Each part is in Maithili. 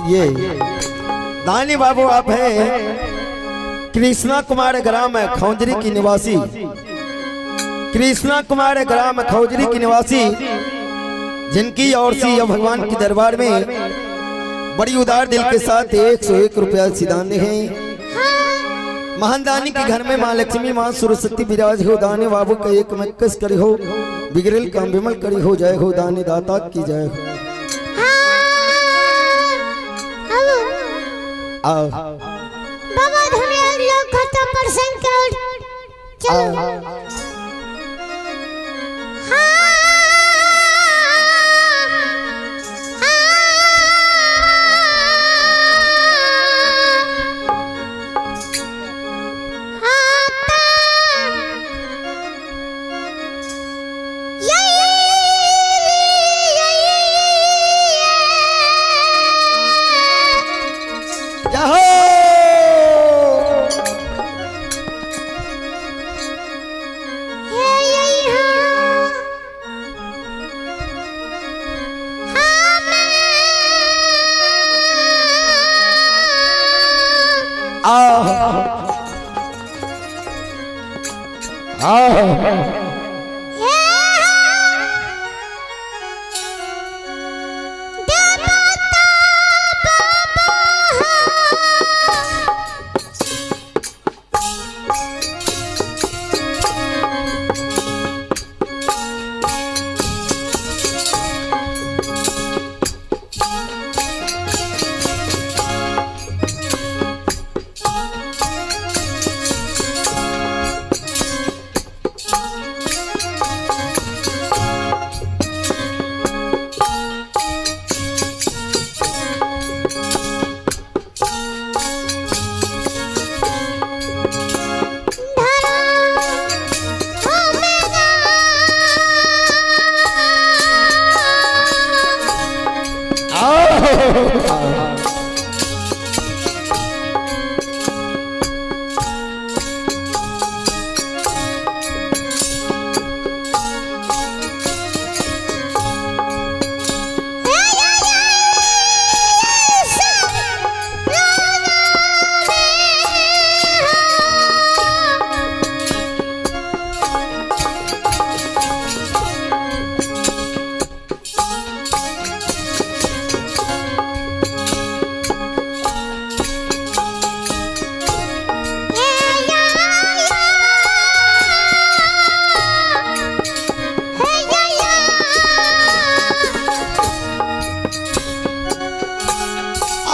आइए दानी बाबू आप हैं कृष्णा कुमार ग्राम खौजरी की निवासी, कृष्णा कुमार ग्राम खौजरी की निवासी, जिनकी ओर से यह भगवान के दरबार में बड़ी उदार दिल के साथ 101 रुपया सिदाने हैं। महान दानी के घर में माँ लक्ष्मी माँ सरस्वती विराज हो। दाने बाबू का एक मक्कस करी हो, बिगड़ल काम विमल करी हो। जय हो दानी दाता की जय हो। आओ बाबा धन्य लोग खत्म प्रसंग कर चलो। जय हो। आओ आओ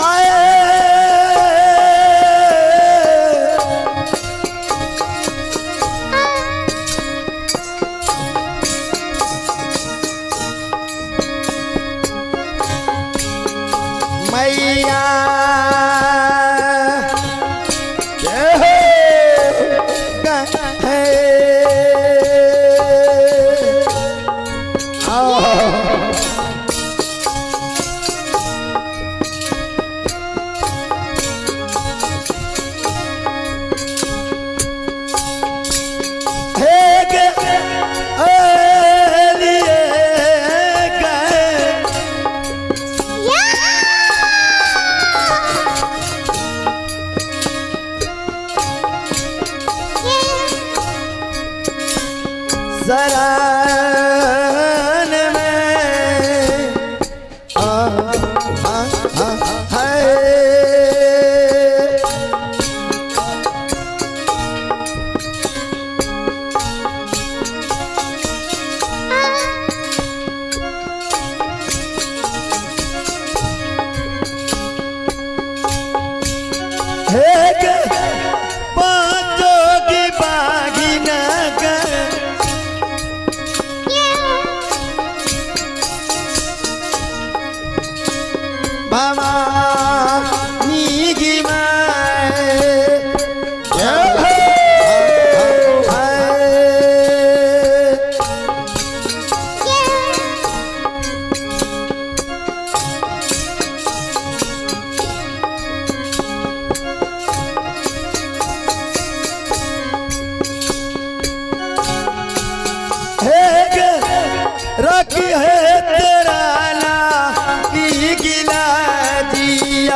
आए मैया जय हो गए। आओ। हे गे ए लिए गए शरण में आ, आ, आ, है। हे गे पांचों की बागी न कर भवानी की माए जय हो। हे गे रखी है तेरा ला की गिला जिया।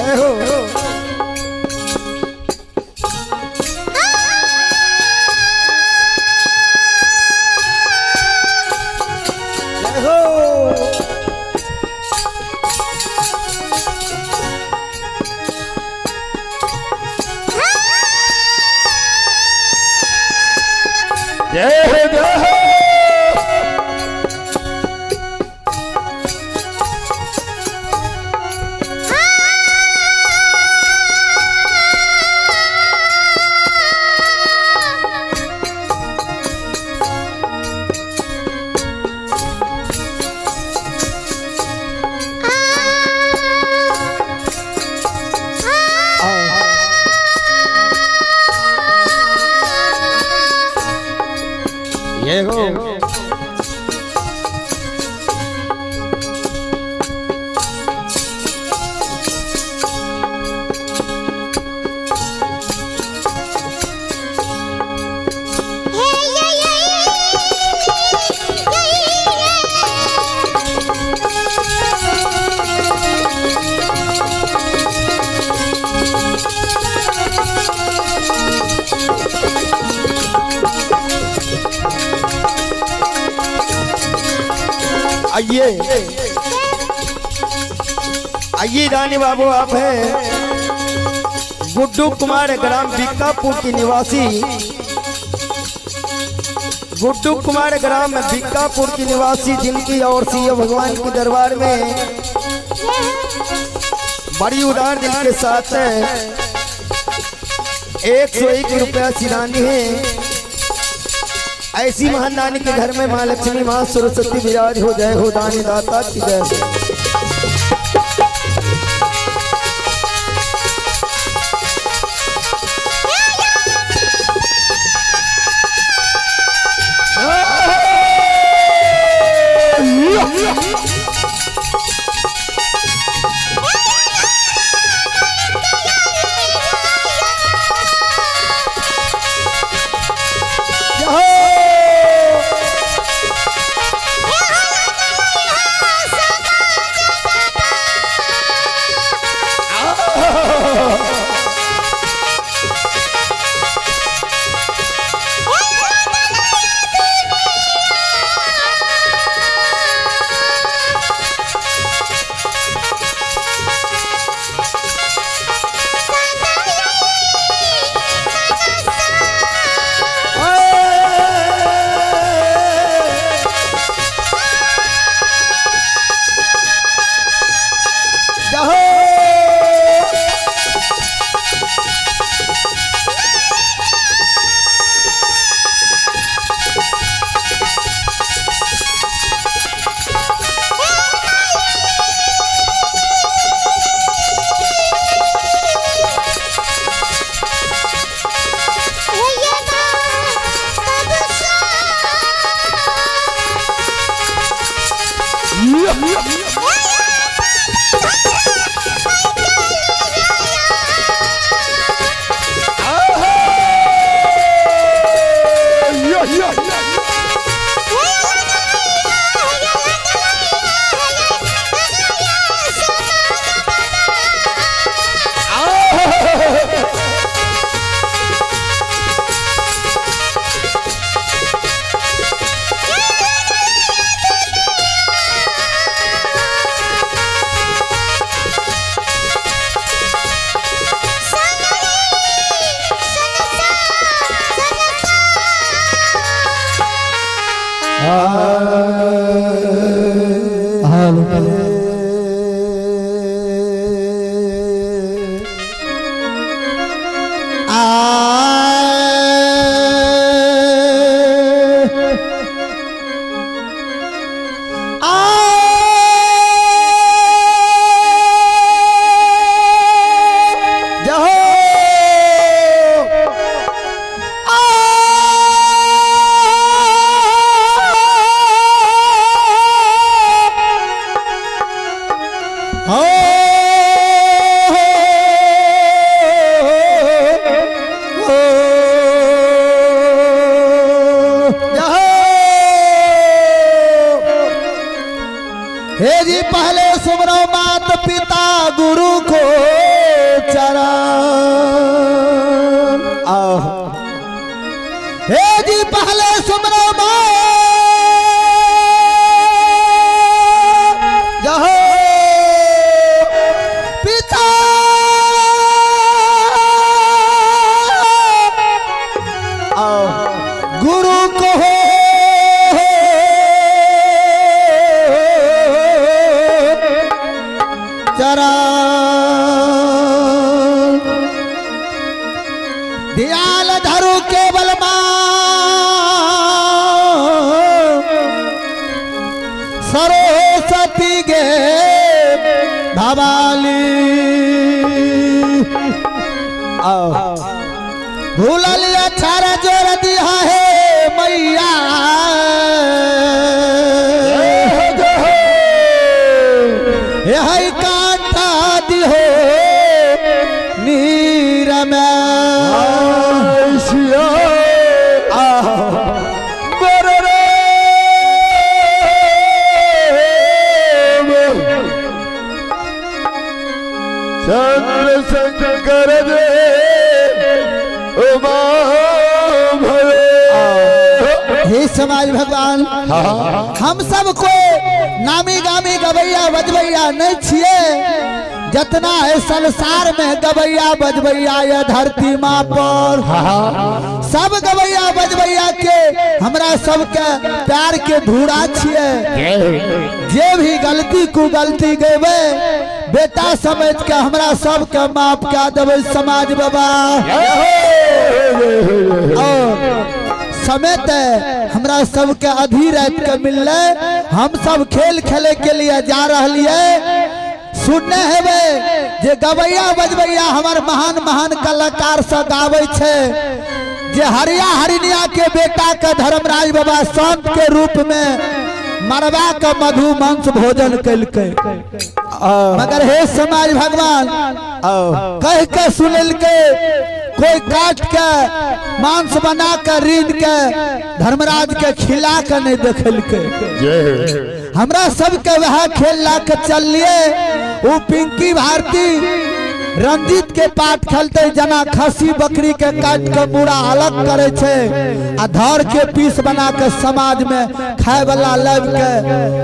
जय हो। जय हो। जय हो, जय हो। ये हो। आइए आइए रानी बाबू, आप हैं गुड्डू कुमार, ग्राम बीकापुर के निवासी। गुड्डू कुमार ग्राम बीकापुर के निवासी, जिनकी और सी भगवान के दरबार में बड़ी उदार दिल के साथ 101 रुपया सिरानी है। ऐसी महान दानी के घर में माँ लक्ष्मी माँ सरस्वती विराज हो। जय हो दानी दाता की जय हो। हे जी पहले सुमरो मात पिता गुरु को, ध्यान धरू केवल माँ सरस्वती गे भवाली। आओ भूलल अक्षर जोड़ दिया है मैया, यही कांटा दिहो नीर में। चंद्र शंकर दे उमा भरे। हे समाज भगवान, हम सबको नामी गामी गवैया बजबैया नहीं छिए, जितना है संसार में गवैया बजबैया ये धरती माँ पर सब गवैया बजबैया के हमरा सबके प्यार के धूरा छिए। जे भी गलती कु गलती गेबे बेटा समझ के हमरा सबके माफ कह देबै समाज बाबा। और समेत हमरा सबके अधी रात के मिलले, हम सब खेल खेले के लिए जा रहिए। सुनने हेबे जे गवैया बजबैया हमर महान महान कलाकार सब गाबै छै, जे हरिया हरिनिया के बेटा के धर्मराज बाबा संत के रूप में मरवा के मधु मांस भोजन कैलकै। मगर हे समाज भगवान, कह के सुनलकै कोई काट के मांस बना के ऋण के धर्मराज के खिला के नहीं देखलकै। हमरा सबके वह खेल ला के चलिए। वो पिंकी भारती रंजीत के पाठ खेलते जना खसी बकरी के काट के मूड़ा अलग करे छे आ धर के पीस बना के समाज में खाए वाला लब के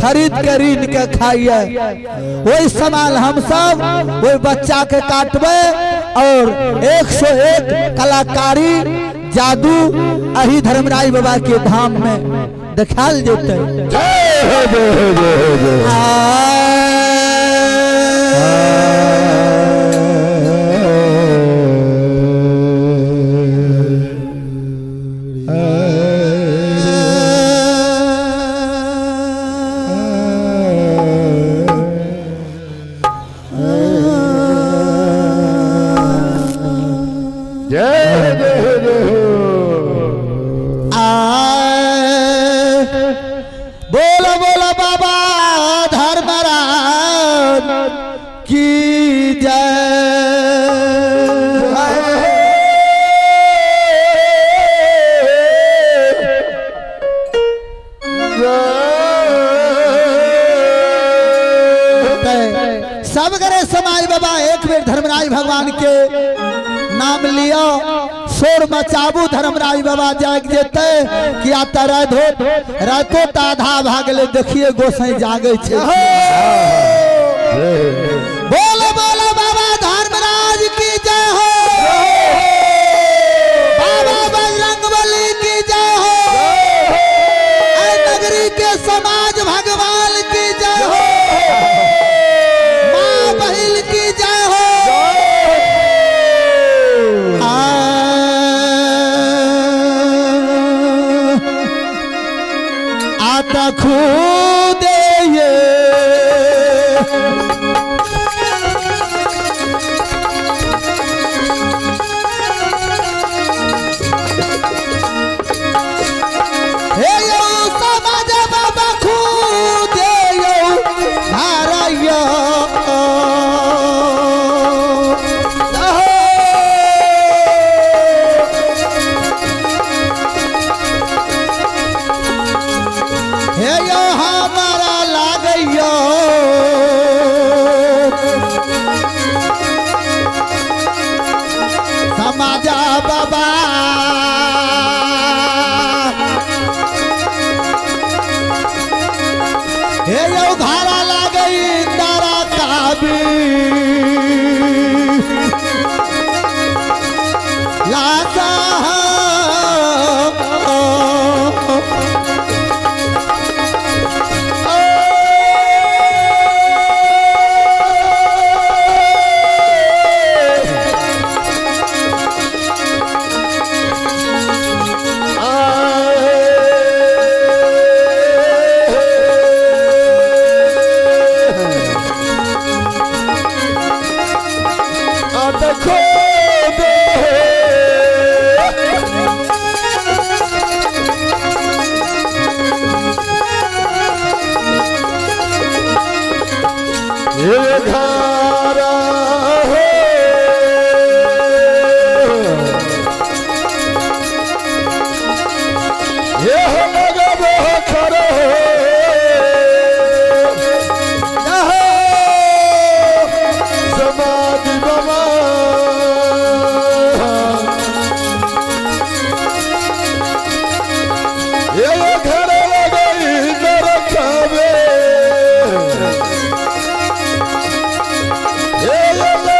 खरीद के ऋण के खाइए। वही सामान हम सब वही बच्चा के काटबे और 101 कलाकारी जादू अही धर्मराज बाबा के धाम में देखाल जेतै। जय हो जय हो जय हो जय हो। जय हो जय हो जय हो। बोलो बोलो बाबा धर्मराज की जय। सब करे समाज बाबा एक बेर धर्मराज भगवान के नाम लियो, शोर मचाबू धर्मराज बाबा जाग जेते किया त रातो त आधा भागले देखिए गोसाई जागे छे। बोलो बोलो बाबा धर्मराज की जय हो, बाबा बजरंगबली की जय हो, ऐ नगरी के समाज भगवान की जय हो, माँ बहिल की जय हो। आता खुदे ये हे यो समाज बाबा खुदे यो धारायो। हे यो हमारा लागयो समाज बाबा। हे यो घरा लागई तारा काबी लासा। रखो दे। ये घारा हो ये लगब खर हो समाधि बाबा ये घर लगई न रखबे ये ले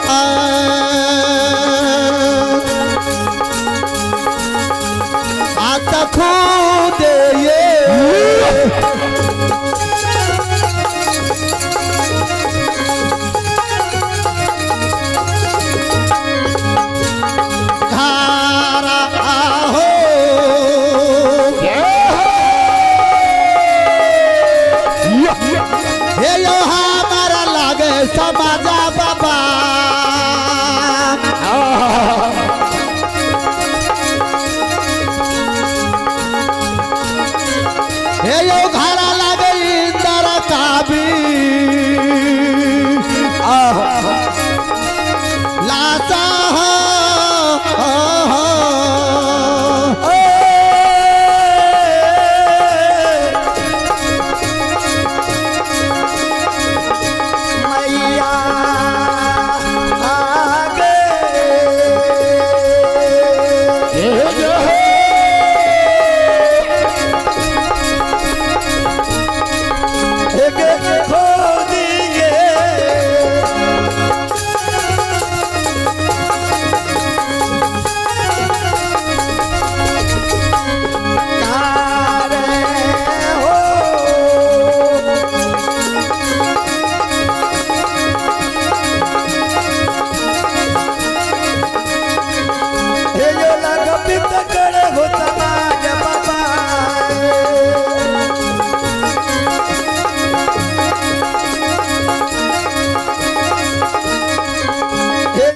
आ